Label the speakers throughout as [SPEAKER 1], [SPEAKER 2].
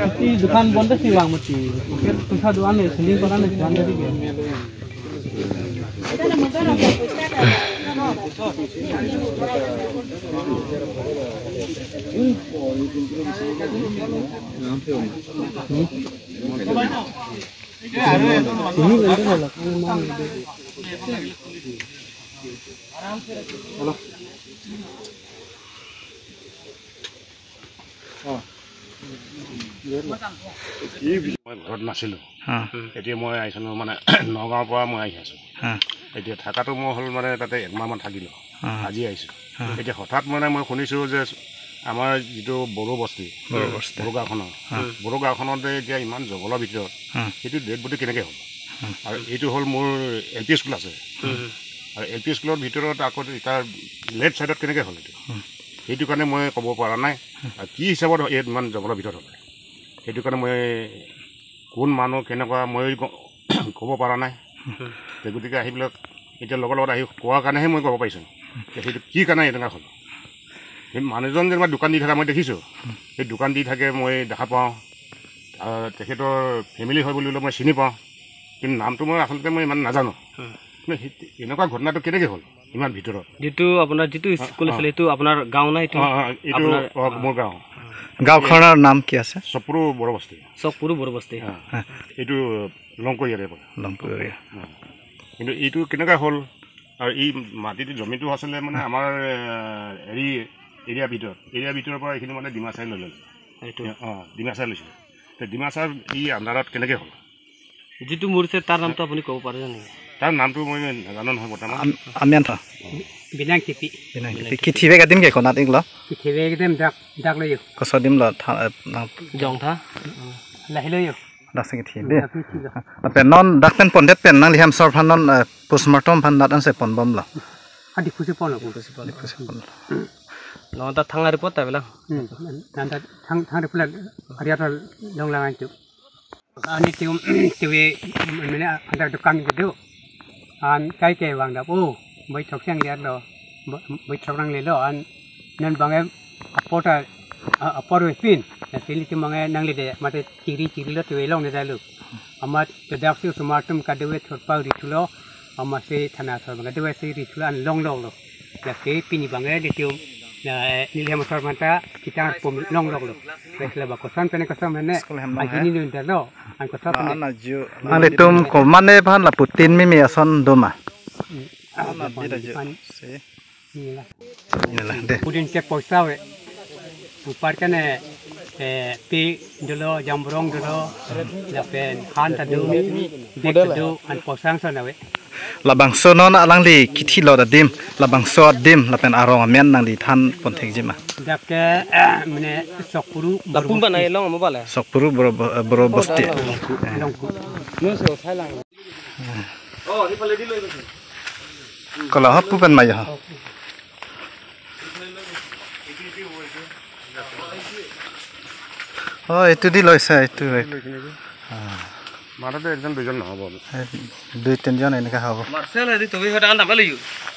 [SPEAKER 1] ছুটি দোকান বন্ধ सी वांगमती फिर तुसा दुकान है सिलिंग बनाने दुकान दे दिए
[SPEAKER 2] মই ঘৰত নাছিলোঁ, এতিয়া মই আহিছিলোঁ মানে নগাঁৱৰ পৰা মই আহি আছোঁ। এতিয়া থকাটো মই হ'ল মানে তাতে একমাহমান থাকিলোঁ, আজি আহিছোঁ। এতিয়া হঠাৎ মানে মই শুনিছোঁ যে আমাৰ যিটো বড়ো বস্তি, বড়ো গাঁওখনৰ, বড়ো গাঁওখনতে এতিয়া ইমান জংঘলৰ ভিতৰত সেইটো ডেড বডি কেনেকৈ হ'ল? আৰু এইটো হ'ল মোৰ এল পি স্কুল আছে, আৰু এল পি স্কুলৰ ভিতৰত আকৌ তাৰ লেফ্ট ছাইডত কেনেকৈ হ'ল এইটো? সেইটো কাৰণে মই ক'ব পৰা নাই আৰু কি হিচাপত ইয়াত ইমান জংঘলৰ ভিতৰত হ'ল, সেইটো কাৰণে মই কোন মানুহ কেনেকুৱা মই ক'ব পৰা নাই। গতিকে আহি পেলাই এতিয়া লগৰ লগত আহি কোৱাৰ কাৰণেহে মই ক'ব পাৰিছোঁ সেইটো কি কাৰণে এনেকুৱা হ'ল। সেই মানুহজন যেনিবা দোকান দি থকা মই দেখিছোঁ, সেই দোকান দি থাকে মই দেখা পাওঁ, তেখেতৰ ফেমিলি হয় বুলি মই চিনি পাওঁ, কিন্তু নামটো মই আচলতে মই ইমান নাজানো। কিন্তু এনেকুৱা ঘটনাটো কেনেকৈ হ'ল ইমান ভিতৰত?
[SPEAKER 3] যিটো আপোনাৰ যিটো স্কুল আছিলে সেইটো আপোনাৰ গাঁও নাই? এইটো
[SPEAKER 2] এইটো মোৰ গাঁও।
[SPEAKER 4] গাঁওখনৰ নাম কি আছে?
[SPEAKER 2] চপুৰু বড়ো বস্তি।
[SPEAKER 3] চপুৰু বড়ো বস্তি,
[SPEAKER 2] এইটো লংকৈ এৰিয়া পৰে।
[SPEAKER 4] লংকৈ এৰিয়া।
[SPEAKER 2] কিন্তু এইটো কেনেকুৱা হ'ল? আৰু এই মাটিটো জমিটো আছিলে মানে আমাৰ হেৰি এৰিয়াৰ ভিতৰত, এৰিয়াৰ ভিতৰৰ পৰা এইখিনি মানে ডিমাচাই লৈ ল'লে। অঁ, ডিমাচাই লৈছিলে। ডিমাচাৰ এই আণ্ডাৰত কেনেকৈ হ'ল?
[SPEAKER 3] যিটো মৰিছে তাৰ নামটো আপুনি ক'ব পাৰে নেকি?
[SPEAKER 2] তাৰ নামটো মই নাজানো নহয় বৰ্তমান।
[SPEAKER 4] আমি
[SPEAKER 5] বিনাং খেতি
[SPEAKER 4] কিথিবে গাদিম কে কোনাত ইংলা
[SPEAKER 5] কিথিবে গাদিম ডাক ডাক লইও
[SPEAKER 4] কসদিম ল
[SPEAKER 3] জংথা
[SPEAKER 5] লাহি লইও
[SPEAKER 4] ডাক সে কিথিবে পেন নন ডাক পেন পন্ডেত পেন nang liam sor phan non postmortem phan nat an se pon bom la
[SPEAKER 5] adi khusi pon
[SPEAKER 3] khusi pon khusi pon non ta thang report ta bela
[SPEAKER 5] nan ta thang thang report ariya ta long lang an tu ani tiu tiwe mene andar dukan gedu an kai ke wang da o mới chọc sang lihat lo mới chọc rang lo an nan bangai apota aporo pin na sili ti mangai nang le de mate chiri chiri lo tiwe long ne da lu ama te dak si sumartum ka dewe thotpa ri thulo ama se thana thor bangai dewe se ri thulo an long long lo la se pini bangai de tiu na nile motor manta kita pom long long lo la ba kosan pene kosan mene ajini nu da lo an kosan pene
[SPEAKER 4] na ju ale tum ko mane phan la putin mi mi ason doma
[SPEAKER 5] Putin cek poisa we upar kene pi dulu jambrong dulu lapen han tadu dek tadu an posang so na we
[SPEAKER 4] la bangso no na lang li kithi lo da dim la bangso dim lapen arong amen nang li than pon thek jima
[SPEAKER 5] dak ke mane sokpuru
[SPEAKER 3] lapum banai long mo bala
[SPEAKER 4] sokpuru bro bro bosti
[SPEAKER 3] no so thailang oh hipale di loi গৈছে
[SPEAKER 4] কলা হপু PAN মাই হা অ এটো দি লৈছে এটো
[SPEAKER 2] মাৰাতে একজন দুজন নহব,
[SPEAKER 4] দুই তিনজন এনেকা হ'ব।
[SPEAKER 3] মাৰ্চেল হেৰি তুমি হয়তো আন নামালি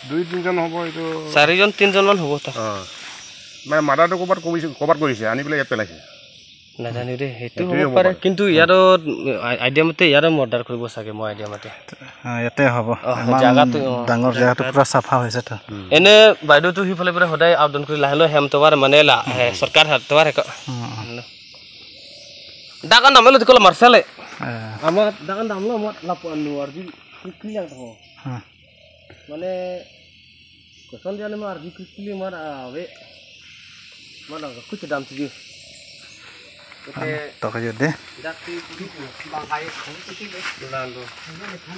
[SPEAKER 2] দুই তিনজন হ'ব, এইটো
[SPEAKER 3] চাৰিজন তিনজন মান হ'ব। তা
[SPEAKER 2] মানে মাৰাটো ক'ৰবাত কৰিছে, ক'ৰবাত কৰিছে আনি পেলাই ইয়াত পেলাইছে,
[SPEAKER 3] নাজানো দেই সেইটো হ'ব পাৰে। কিন্তু ইয়াত আইডিয়া মতে ইয়াৰ মৰ্ডাৰ কৰিব চাগে, মই আইডিয়া মতে
[SPEAKER 4] ইয়াতে হ'ব। জাগাটো ডাঙৰ, জাগাটো পুৰা চাফা হৈছে তো।
[SPEAKER 3] এনে বাইদেউটো সিফালে পৰা সদায় আবেদন কৰি লাহে লাহে হেমতবাৰ মানে চৰকাৰ হাতবাৰ ডাকান নামেলো কল মাৰ্চেলে আমাৰ ডাকান নামলো আমাৰ লাপ নোৱাৰি কুকিলি থাকো মানে কচন জানে মই আৰবি কুকিলি মাৰ আৱে মানে কুচ দাম দিও
[SPEAKER 4] টকা যদি
[SPEAKER 5] Bang